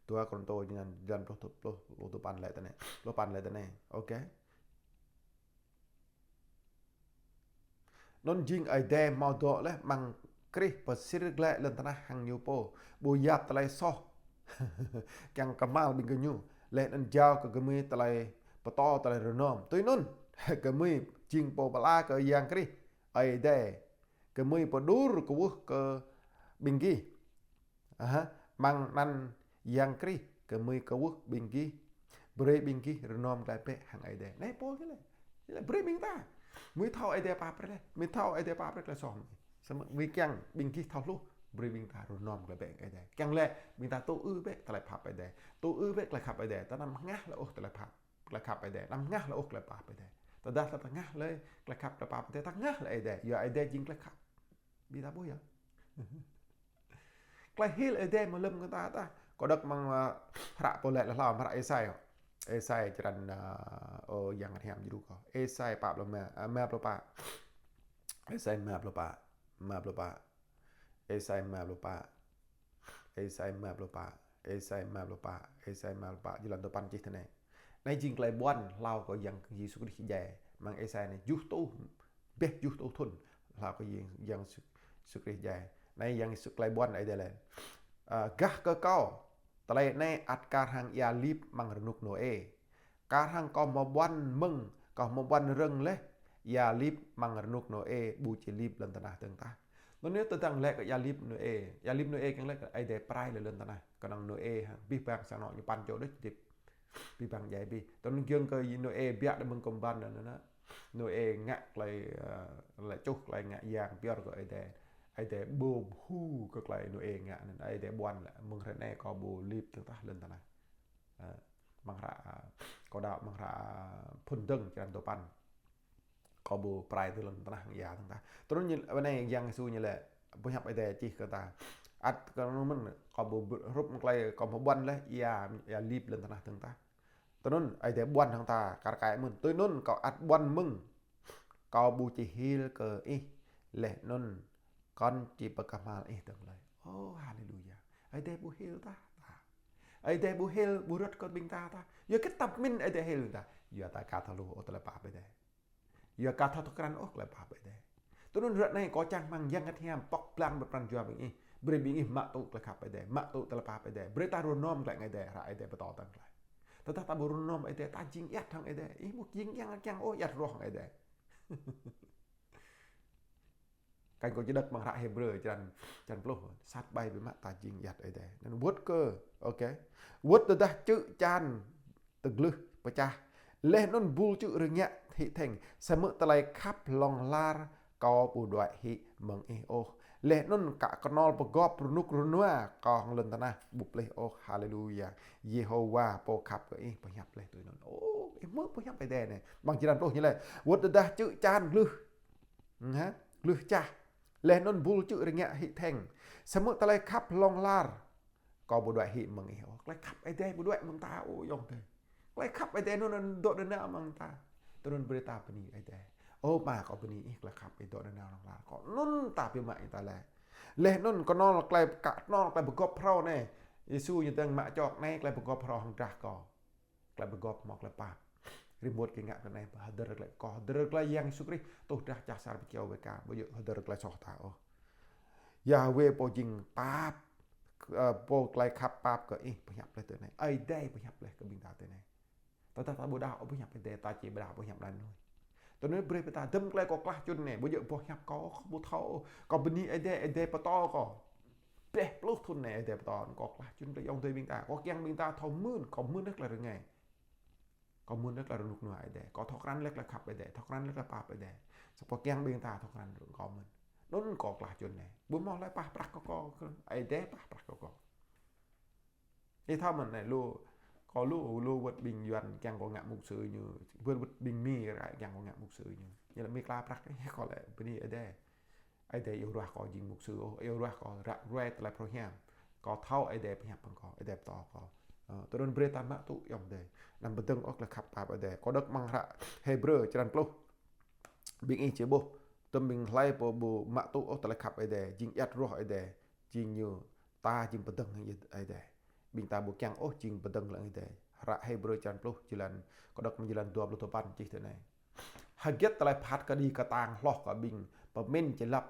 dua Kôrintô jơlan, jơlan pluh, pluh dua păn laĭ tui anai. Pluh păn laĭ tui anai. Ôkê. Anŭn jing Ơi Adai hmâo dŏ laih amăng Krist pơsir glaĭ lŏn tơnah hăng ñu pô ƀu yap tơlơi soh kiăng kơhma̱l ƀing gơñu. Laih anŭn jao kơ gơmơi tơlơi pơtô tơlơi rơnŏm. Tui anŭn gơmơi jing pô pơala kơ Yang Krist Ơi Adai. Gơmơi pơđur kwưh kơ ƀing gih. Aha, amăng anăn Yang Krist, gơmơi kwưh ƀing gih, brơi ƀing gih rơnŏm glaĭ bĕ hăng Ơi Adai. Anai Pôl ñu laĭ. Ñu laĭ brơi ƀing ta. Gơmơi thâo Ơi Adai pap brơi laih. Gơmơi thâo Ơi Adai pap brơi tơlơi soh. Samơ̆ gơmơi kiăng ƀing gih thâo hluh, brơi ƀing ta rơnŏm glaĭ bĕ hăng Ơi Adai. Kiăng laĭ ƀing ta tŭ ư bĕ tơlơi pap Ơi Adai. Tŭ ư bĕ tơlơi khăp Ơi Adai. Ta anăm hngah lĕ ôh tơlơi pap, tơlơi khăp Ơi Adai. Anăm hngah lĕ ôh tơlơi pap Ơi Adai. Tơdah ta hngah lĕ tơlơi khăp tơlơi pap Ơi Adai, ta hngah lĕ Ơi Adai. Yua Ơi Adai jing tơlơi khăp. Ƀing ta ƀuh yơh. Tơlơi hil Ơi Adai mơ̆ lơ̆m kơ ta tah. Kâo đŏk amăng, ơ, hră Pôl laĭ hlâo, hră Êsai. Êsai črăn, ơ, ơ, Yang Bơngăt Hiam djru kâo. Êsai pă pluh rơma, ơ, rơma pluh pă. Êsai rơma pluh pă, rơma pluh pă. Êsai rơma pluh pă. Êsai rơma pluh pă, Êsai rơma pluh pă, Êsai rơma pluh pă, jơlan dua păn čih tui anai. Anai jing tơlơi ƀuăn hlâo kơ Yang Yêsu Krist djai. Amăng Êsai anai juh rơtuh, ƀiă juh rơtuh thŭn hlâo kơ Yang, Yang Yêsu, Yêsu Krist djai. Anai Yang Yêsu tơlơi ƀuăn Ơi Adai laĭ. Ơ, gah kơ kâo, tơlơi anai ăt kar hăng ia lip amăng rơnŭk Nôê. Kar hăng kâo hmâo ƀuăn mơ̆ng, kâo hmâo ƀuăn rơ̆ng laih, ia lip amăng rơnŭk Nôê ƀu či lip lŏn tơnah dơ̆ng tah. Anŭn yơh tơdang laĭ kơ ia lip Nôê. Ia lip Nôê kiăng laĭ kơ Ơi Adai pơrai lĕ lŏn tơnah. Kơnơ̆ng Nôê hăng abih bang sang anŏ ñu păn čô đôč hơdip. Abih bang djai abih. Tơl anŭn giŏng kơ Nôê biă đơi mơ̆ng kơmban anŭn, anŭn. Nôê ngă tơlơi, ơ, laĭ čuh tơlơi ngă yang pioh kơ Ơi Adai. Ơi Adai ƀu hưn kơ tơlơi Nôê ngă anŭn. Ơi Adai ƀuăn laĭ mơ̆ng hrơi anai kâo ƀu lip dơ̆ng tah lŏn tơnah. Ơ, amăng hră, ơ, kâo đaŏ amăng hră, ơ, Phŭn Dơ̆ng črăn dua păn. Kâo ƀu pơrai tơ lŏn tơnah hăng ia dơ̆ng tah. Tui anŭn ñu, anai Yang Yêsu ñu laĭ, pơhiăp Ơi Adai čih kơ ta. Ăt kơ anŭn mơ̆n, kâo ƀu ƀu-, hrup mơ̆ng tơlơi kâo ƀu ƀuăn laih, ia, ia lip lŏn tơnah dơ̆ng tah. Tui anŭn, Ơi Adai ƀuăn hăng ta, kar kaĭ mơ̆n. Tui anŭn, kâo ăt ƀuăn mơ̆ng, kâo ƀu či hil kơ ih, laih anŭn kŏn či pơkơhmal ih dơ̆ng lơi. Ô, haleluya. Ơi Adai ƀu hil ta, ta. Ơi Adai ƀu hil, ƀu rơ̆t kơ ƀing ta, ta. Yua hơget ta pơmĭn Ơi Adai hil ta? Yua ta ka thâo hluh ôh tơlơi pap Ơi Adai. Yua ka thâo thâo krăn ôh tơlơi pap Ơi Adai. Tui anŭn ră anai kâo čang rơmang Yang Bơngăt Hiam pŏk blang pran jua ƀing ih. Brơi ƀing ih mă tŭ tơlơi khăp Ơi Adai, mă tŭ tơlơi pap Ơi Adai. Brơi ta rơnŏm glaĭ hăng Ơi Adai, hră Ơi Adai pơtô ta glaĭ. Tơdah ta ƀu rơnŏm Ơi Adai, ta jing ayăt hăng Ơi Adai. Ih ƀu jing kiăng, kiăng ôh ayăt rŏh hăng Ơi Adai. Kơnh kâo či đŏk amăng hră Hêbrơ črăn, črăn pluh, sat ƀai biă mă ta jing ayăt Ơi Adai. Anŭn wơ̆t kơ, ok. Wơ̆t tơdah čư̆ čan tơglưh pơčah, laih anŭn bul čư̆ rơngiă hĭ thĕng, samơ̆ tơlơi khăp hlŏng lar kâo ƀu đuaĭ hĭ mơ̆ng ih ôh. Laih anŭn kơ kơnol pơgop rơnŭk rơnua kâo hăng lŏn tơnah ƀu pơplih ôh. Haleluya. Yêhôwa pô khăp kơ ih pơhiăp laih tui anŭn. Ô, ih hmư̆ pơhiăp Ơi Adai anai. Amăng črăn pluh ñu laĭ: Wơ̆t tơdah čư̆ čan glưh, ha, glưh čah, laih anŭn bul čư̆ rơngiă hĭ thĕng, samơ̆ tơlơi khăp hlŏng lar kâo ƀu đuaĭ hĭ mơ̆ng ih ôh. Tơlơi khăp Ơi Adai ƀu đuaĭ mơ̆ng ta ôh, ayŏng adơi. Tơlơi khăp Ơi Adai anŭn dŏ nanao amăng ta. Tui anŭn brơi ta bơni Ơi Adai. Ơ Ama, kâo bơni ih tơlơi khăp ih dŏ nanao hlŏng lar kâo. Anŭn ta biă mă ih ta laĭ. Laih anŭn kơnol tơlơi, kơ kơnol tơlơi pơgop phrâo anai. Yêsu ñu dơ̆ng mă čŏk anai tơlơi pơgop phrâo hăng drah kâo. Tơlơi pơgop hmâo tơlơi pap. Rĭm wơ̆t kơ ngă tui anai, hơdơr glaĭ kâo, hơdơr glaĭ Yang Yêsu Krist, tuh drah čah asar ƀơi kơyâo ƀơi ka, ƀu djơ̆ hơdơr glaĭ soh ta ôh. Yahweh pô jing pap, ơ, pô tơlơi khăp pap kơ ih pơhiăp laih tui anai. Ơi Adai pơhiăp laih kơ ƀing ta tui anai. Tơdah ta ƀu đaŏ pơhiăp Ơi Adai, ta či ƀu đaŏ pơhiăp anŭn. Tui anŭn brơi ƀing ta dơ̆m tơlơi kâo klah čun anai, ƀu djơ̆ pơhiăp kâo, kâo ƀu thâo, kâo bơni Ơi Adai, Ơi Adai pơtô kâo. Pĕ pluh thŭn anai Ơi Adai pơtô, kâo klah čun tơlơi ayŏng adơi ƀing ta, kâo kiăng ƀing ta thâo mưn, kâo mưn laih tơlơi rơngai. Kâo mưn laih tơlơi rơnŭk rơnua Ơi Adai. Kâo thâo krăn laih tơlơi khăp Ơi Adai. Thâo krăn laih tơlơi pap Ơi Adai. Samơ̆ kâo kiăng ƀing ta thâo krăn rơnŭk kâo mưn. Anŭn kâo klah čun anai. Ƀu hmâo hlơi pah prăk kơ kâo, Ơi Adai pah prăk kơ kâo. Ih thâo mơ̆n anai lu, kâo lu, lu wơ̆t ƀing Yuan kiăng kâo ngă mục sư ñu. Wơ̆t, wơ̆t ƀing Mi ră kiăng kâo ngă mục sư ñu. Ñu laĭ Mi kla prăk, kâo laĭ bơni Ơi Adai. Ơi Adai iâu ruah kâo jing mục sư ôh, iâu ruah kâo ră ruai tơlơi phrâo hiam. Kâo thâo Ơi Adai pơhiăp hăng kâo, Ơi Adai pơtô kâo. Ơ, tui anŭn brơi ta mă tŭ ayŏng adơi. Anăm pơdơ̆ng ôh tơlơi khăp pap Ơi Adai. Kâo đŏk amăng hră Hêbrơ črăn pluh. Ƀing ih či ƀuh. Tơm ƀing hlơi pô ƀu mă tŭ ôh tơlơi khăp Ơi Adai. Jing ayăt rŏh Ơi Adai. Jing ñu ta jing pơdơ̆ng hăng Ơi Adai. Ƀing ta ƀu kiăng ôh jing pơdơ̆ng hăng Ơi Adai. Hră Hêbrơ črăn pluh jơlan, kâo đŏk mơ̆ng jơlan dua pluh tơpăn čih tui anai. Hơget tơlơi phat kơđi kơtang hloh kơ ƀing pơmĭn či lăp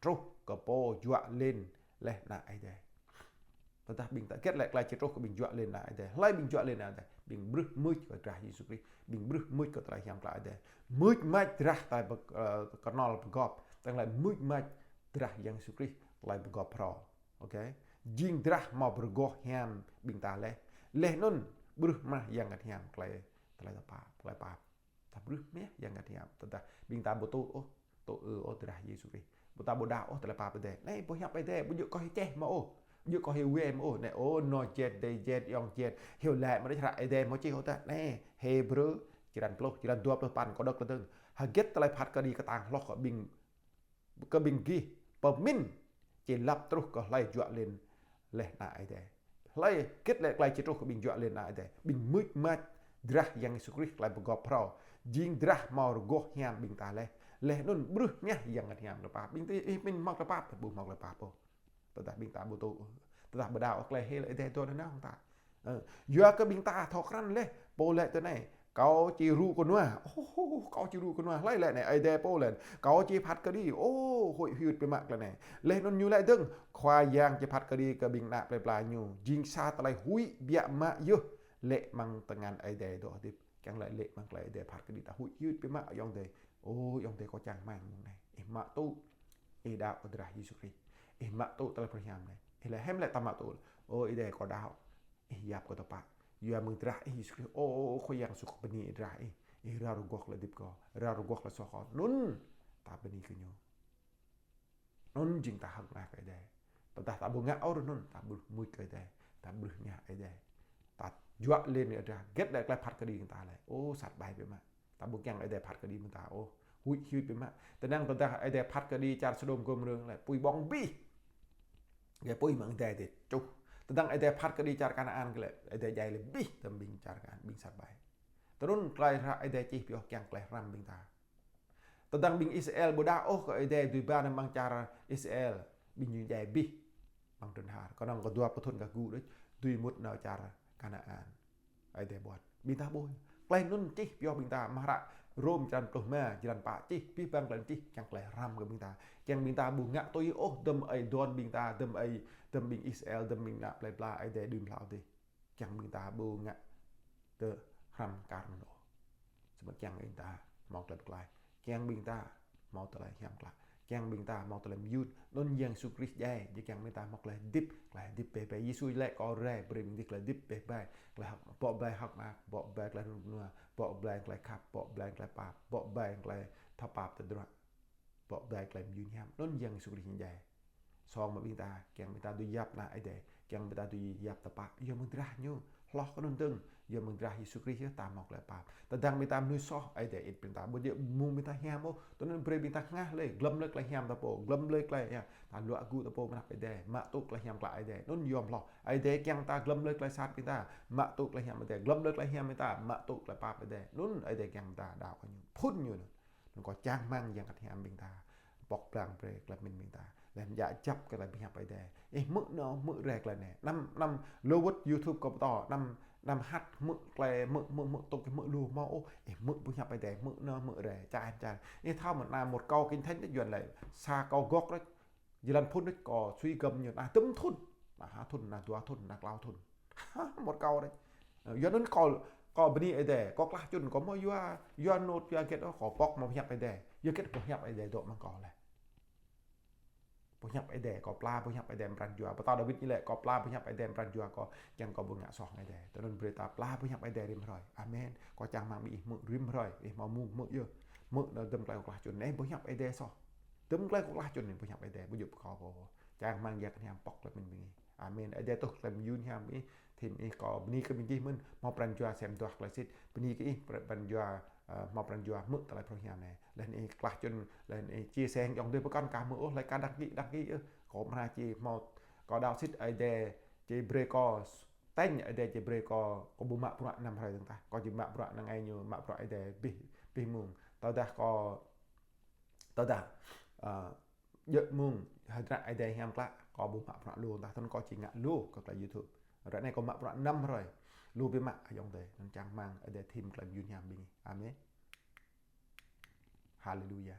truh kơ pô juă lin laih Ană Ơi Adai. Tơdah ƀing ta hơget lĕ tơlơi či truh kơ ƀing juă lin Ană Ơi Adai. Hlơi ƀing juă lin Ană Ơi Adai? Ƀing brưh mưč kơ drah Yêsu Krist, ƀing brưh mưč kơ tơlơi hiam klă Ơi Adai. Mưč mač drah tơlơi pơ-, ơ, kơnol pơgop, tơdang lĕ mưč mač drah Yang Yêsu Krist tơlơi pơgop phrâo. Ok. Jing drah hmâo pơrơgoh hiam ƀing ta laih. Laih anŭn brưh mah Yang Bơngăt Hiam tơlơi, tơlơi ta pap, tơlơi pap. Ta brưh mah Yang Bơngăt Hiam. Tơdah ƀing ta ƀu tŭ ôh, tŭ ư ôh drah Yêsu Krist. Ƀu ta ƀu đaŏ ôh tơlơi pap Ơi Adai. Anai, pơhiăp Ơi Adai, ƀu djơ̆ kâo hơčeh mơ̆ ôh. Ƀu djơ̆ kâo hơwĕ mơ̆ ôh. Anai, ơ, nô jet, dê jet, ayŏng jet. Hyu laĭ mơ̆ đôč hră Ơi Adai mơ̆ čih ôh ta. Anai, Hêbrơ, črăn pluh, črăn dua pluh păn, kâo đŏk tơdang. Hơget tơlơi phat kơđi kơtang hloh kơ ƀing kơ ƀing gih pơmĭn či lăp truh kơ hlơi juă lin laih Ană Ơi Adai. Hlơi hơget lĕ tơlơi či truh kơ ƀing juă lin Ană Ơi Adai? Ƀing mưč mač drah Yang Yêsu Krist tơlơi pơgop phrâo. Jing drah hmâo rơgoh hiam ƀing ta laih. Laih anŭn brưh mah Yang Bơngăt Hiam tơlơi pap. Ƀing ta ih pơmĭn hmâo tơlơi pap, ƀu hmâo tơlơi pap ôh. Tơdah ƀing ta ƀu tŭ, tơdah ƀu đaŏ ôh tơlơi hil Ơi Adai dŏ nanao hăng ta. Ơ, yua kơ ƀing ta thâo krăn laih, pô laĭ tui anai, kâo či rŭ kơnua. Ô, kâo či rŭ kơnua. Hlơi laĭ anai? Ơi Adai pô laĭ. Kâo či phat kơđi. Ô, huĭ hyưt biă mă tơlơi anai. Laih anŭn ñu laĭ dơ̆ng, Khua Yang či phat kơđi kơ ƀing ană plơi pla ñu. Jing sa tơlơi huĭ biă mă yơh lê̆ amăng tơngan Ơi Adai dŏ hơdip. Kiăng laĭ lê̆ amăng tơlơi Ơi Adai phat kơđi ta huĭ hyưt biă mă ayŏng adơi. Ô, ayŏng adơi kâo čang rơmang mơ̆ng anai. Ih mă tŭ. Ih đaŏ kơ drah Yêsu Krist. Ih mă tŭ tơlơi phrâo hiam anai. Ih laĭ hiư̆m lĕ ta mă tŭ. Ơ Ơi Adai kâo đaŏ. Ih yap kâo tơpă. Yua mơ̆ng drah ih Yêsu Krist. Ô, Khua Yang Yêsu kâo bơni drah ih. Ih rao rơgoh tơlơi hơdip kâo. Rao rơgoh tơlơi soh kâo. Anŭn ta bơni kơ ñu. Anŭn jing ta hơ̆k mơak kơ Ơi Adai. Tơdah ta ƀu ngă ôh anŭn, ta brưh mưč kơ Ơi Adai. Ta brưh mah Ơi Adai. Ta juă lin kơ drah. Hơget lĕ tơlơi phat kơđi kơ ta lĕ? Ô, sat ƀai biă mă. Ta ƀu kiăng Ơi Adai phat kơđi mơ̆ng ta ôh. Huĭ hyưt biă mă. Tơdang tơdah Ơi Adai phat kơđi čar Sôđôm Gômôrơ lĕ, apui ƀong abih. Gơ̆ apui mơ̆ng Ơi Adai dêh čuh. Tơdang Ơi Adai phat kơ đĭ čar Kanaan kơ lĕ, Ơi Adai djai lĕ abih tơm ƀing čar Kanaan, ƀing sat ƀai. Tơdơi anŭn tơlơi hră Ơi Adai čih pioh kiăng tơlơi hrăm ƀing ta. Tơdang ƀing Israel ƀu đaŏ ôh kơ Ơi Adai dưi ba nao amăng čar Israel, ƀing ñu djai abih amăng tơdron har. Kơnơ̆ng kơ dua pluh thŭn kơ gŭ đôč, dưi mŭt nao čar Kanaan. Ơi Adai ƀuăn. Ƀing ta ƀuh. Tơlơi anŭn čih pioh ƀing ta, amăng hră Rôm črăn pluh rơma, črăn pă čih, abih bang tơlơi čih, kiăng tơlơi hrăm kơ ƀing ta. Kiăng ƀing ta ƀu ngă tui ôh, dơ̆m ơi đon ƀing ta, dơ̆m ơi, dơ̆m ƀing Israel, dơ̆m ƀing ană plơi pla Ơi Adai đưm hlâo dih. Kiăng ƀing ta ƀu ngă tơ hrăm kar anŭn ôh. Samơ̆ kiăng ƀing ta hmâo tơlơi pơklaih. Kiăng ƀing ta hmâo tơlơi hiam klă. Kiăng ƀing ta hmâo tơlơi mơyŭn. Anŭn Yang Yêsu Krist djai, djai kiăng ƀing ta hmâo tơlơi hơdip, tơlơi hơdip bĕ bĕ. Yêsu laĭ kâo rai brơi ƀing ta tơlơi hơdip bĕ bĕ. Tơlơi hơ̆k, bŏ blai hơ̆k mơak, bŏ blai tơlơi rơnŭk rơnua, bŏ blai tơlơi khăp, bŏ blai tơlơi pap, bŏ blai tơlơi thâo pap tơdruă. Bŏ blai tơlơi mơyŭn hiam. Anŭn Yang Yêsu Krist djai. Song mă ƀing ta, kiăng ƀing ta dưi yap ană Ơi Adai, kiăng ƀing ta dưi yap tơpă, yua mơ̆ng drah ñu, hloh kơ anŭn dơ̆ng, yua mơ̆ng drah Yêsu Krist yơh ta hmâo tơlơi pap. Tơdang ƀing ta mơnuih soh, Ơi Adai ĭt ƀing ta, ƀu djơ̆ mơ̆ng ƀing ta hiam ôh, tui anŭn brơi ƀing ta hngah lĕ, glŏm lĕ tơlơi hiam ta pô, glŏm lĕ tơlơi hiam, ta luă gŭ ta pô mơnăp Ơi Adai, mă tŭ tơlơi hiam klă Ơi Adai. Anŭn yom hloh, Ơi Adai kiăng ta glŏm lĕ tơlơi sat ƀing ta, mă tŭ tơlơi hiam Ơi Adai, glŏm lĕ tơlơi hiam ƀing ta, mă tŭ tơlơi pap Ơi Adai. Anŭn Ơi Adai kiăng ta đaŏ kơ ñu, phŭn ñu anŭn. Anŭn kâo čang rơmang Yang Bơngăt Hiam ƀing ta. Pŏk pơblang brơi tơlơi pơmĭn ƀing ta. Lĕ mơ̆ng djă̱ kơ tơlơi pơhiăp Ơi Adai. Ih hmư̆ nao, hmư̆ rai tơlơi anai. Anăm, anăm lu wơ̆t YouTube kâo pơtô, anăm, anăm hăt hmư̆ tơlơi, hmư̆, hmư̆, hmư̆ tŭk hmư̆ lu hmâo ôh. Ih hmư̆ pơhiăp Ơi Adai, hmư̆ nao, hmư̆ rai, čai, čai. Ih thâo mơ̆n anai một câu Kinh Thánh đôč, Yuan laĭ, sa câu gốc đôč. Jơlan phŭn đôč kâo sui gơm ñu anai dŭm thŭn. Anai ha thŭn, anai dua thŭn, anai klâo thŭn. Một câu đôč. Yua anŭn kâo, kâo bơni Ơi Adai, kâo klah čŭn, kâo mơ̆ yua, yua nôt, yua hơget ôh, kâo pŏk mơ̆ pơhiăp Ơi Adai. Yua hơget pơhiăp Ơi Adai dŏ amăng kâo lĕ. Pơhiăp Ơi Adai, kâo pla pơhiăp Ơi Adai amăng pran jua. Pơtao Dawid ñu laĭ, kâo pla pơhiăp Ơi Adai amăng pran jua kâo, kiăng kâo ƀu ngă soh hăng Ơi Adai. Tui anŭn brơi ta pla pơhiăp Ơi Adai rĭm hrơi. Amen. Kâo čang rơmang ƀing ih hmư̆ rĭm hrơi, ih hmâo mông hmư̆ yơh. Hmư̆ nao dŭm tơlơi kâo klah čŭn anai, pơhiăp Ơi Adai soh. Dŭm tơlơi kâo klah čŭn anai, pơhiăp Ơi Adai, ƀu djơ̆ pơkŏ pô. Čang rơmang Yang Bơngăt Hiam pŏk tơlơi pơmĭn ƀing ih. Amen. Ơi Adai tuh tơlơi mơyŭn hiam ih, thim ih, kâo bơni kơ ƀing gih mơ̆n, hmâo pran jua sem duah tơlơi sĭt, bơni kơ ih, pr-, pran jua, ơ, hmâo pran jua hmư̆ tơlơi phrâo hiam anai. Laih anŭn ih klah čŭn, laih anŭn ih chia sẻ hăng ayŏng adơi pơkŏn kah hmư̆ ôh, laih kah đăng ký, đăng ký ôh. Kâo mơ̆ či hmâo, kâo đaŏ sĭt Ơi Adai či brơi kâo, tơl Ơi Adai či brơi kâo, kâo ƀu mă bruă năm hrơi dơ̆ng tah. Kâo či mă bruă năng ai ñu, mă bruă Ơi Adai abih, abih mông. Tơdah kâo, tơdah, ơ, djơ̆ mông hơdră Ơi Adai hiam klă, kâo ƀu mă bruă lu, tah tơl kâo či ngă lu kơ tơlơi YouTube. Ră anai kâo mă bruă năm hrơi, lu biă mă ayŏng adơi, anŭn čang rơmang Ơi Adai thim tơlơi mơyŭn hiam ƀing ih. Amen. Haleluya.